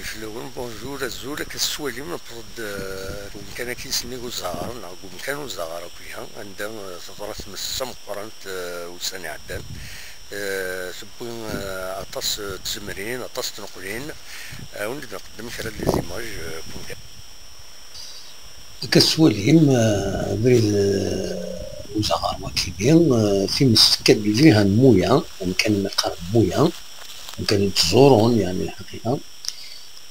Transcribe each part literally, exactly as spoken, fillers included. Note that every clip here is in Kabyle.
Fell-awen, bonjour, azul, akka tettwalim, newweḍ-d, eh, deg umkan-agi sennig uzaɣar, neɣ deg umkan uzaɣar akk-ya, anda, eh, teḍra tmes tameqqrant, eh, ussan iɛeddan. Eh, tewwi, eh, aṭas, eh, n tzemrin, aṭas n tneqlin. Eh, ad wen-d-nqeddem kra n les images, eh, n umkan. Akka tettwalim, eh, abrid, eh, uzaɣar wakini, eh, times tekka-d lǧiha n Muya, amkan i qqaren Muya, amkan i yettẓurun, yeɛni lḥaqiqa.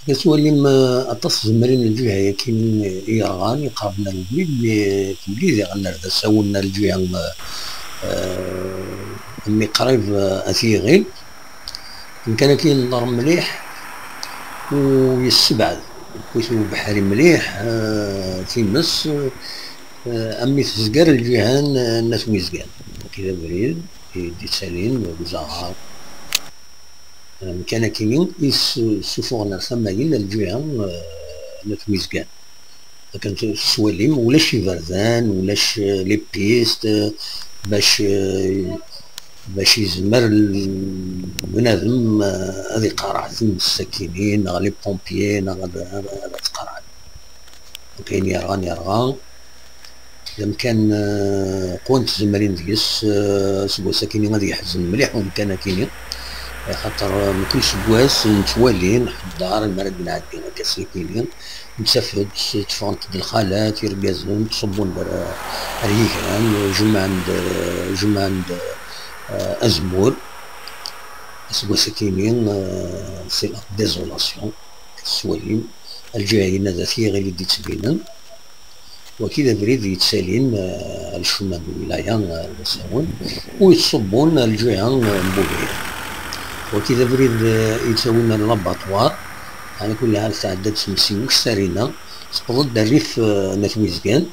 Akka tettwalim, eh, aṭas tzemrin n lǧiha yakini i yerɣan, iqerben ar ubrid, mi tewli diɣen ar d asawen ar lǧiha, eh, eh, mi qrib, eh, at Yiɣil. Amkan-agi yenḍer mliḥ u yessebɛed, yewwi-t ubeḥri mliḥ, eh, times, eh, am mi tezger lǧiha n, eh, n At Wizgan. Wagi d abrid i d-yettalin deg uzaɣar. Amkan-agi i s-, ssufuɣen ar tama-in, ar lǧiha, eh, n At Wizgan. Akken tettwalim, ulac iberdan, ulac, eh, les pistes, eh, bac, eh, bac yezmer l-, bnadem, eh, ad iqarɛet times sakkin, neɣ les pompiers, neɣ ad, ad, ad, ad tqarɛet. Donc ayen yerɣan, yerɣa. D amkan, eh, qwant tzemrin deg-s, eh, aseggas akini ad yeḥzen mliḥ umkan akini. Axaṭer, eh, mkul aseggas nettwali, nḥedder, mi ara d-nɛeddi akka s akini, nettaf-d, tteffɣent-d lxalat, irgazen, ttṣubbun-d ar, ar yigran, jemɛen-d, jemɛen-d, eh, azemmur. Aseggas akini, eh, c'est la désolation. Tettwalim, lǧiha-inna d At Yiɣil i d-yettbinen. Wagi d abrid yettalin, eh, ar lcuma n lwilaya, eh, d asawen, u yettṣubbun ar lǧiha, eh, n Bubir. Wagi d abrid, eh, yettawin ar l'abattoir, ɛla kulli ḥal tɛedda-d tmes i ukessar-inna, tewweḍ-d ar rrif, eh, n At Wizgan,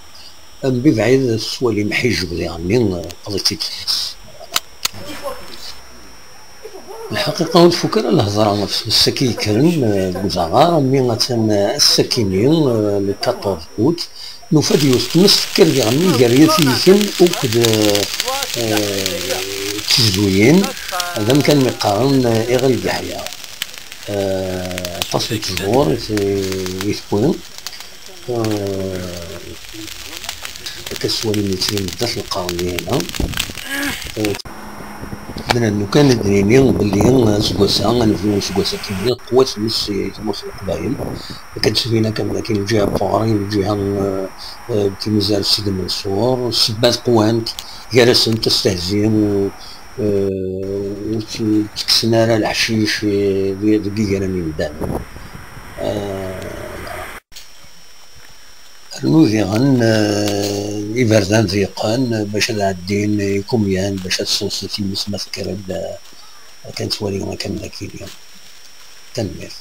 mebɛid tettwalim ḥijeb diɣenni, eh, qeḍ-itt-id fell-as. Lḥaqiqa ur tfuk ara lhedra ɣef tmes-agi yekkren, eh, deg uzaɣar, mi attan, eh, ass-akini, eh, le quatorze août, nufa-d yiwet tmes tekker diɣenni gar At Yiken akked, eh, eh, d tizzuyin, d amkan mi qqaren, eh, Iɣil Geḥya. Eh, aṭas n ttjur i t-, i tewwi. Eh, akka s wayen yettbin ddat lqern dihina. Eh, bnan lukan ad d-nini belli aseggas-a, anebdu n useggas-agi, qwat tmes i tmurt n Leqbayel. Akka d-ttbin akka d akin lǧiha n Puɣri, lǧiha, eh, eh, n Timizar Sidi Menṣur, ssebbat qwant, gar-asent astehzi, eh, ur tt-, ur ttekksen ara leḥcic, eh, di-, deg yigran imdanen. Eh, rnu diɣen, eh, iberdan ḍiqen, eh, bac ad ɛeddin ikumyan, bac ad ssensen times ma tekker-d, eh, akken ttwali akken d akini. Tanemmirt.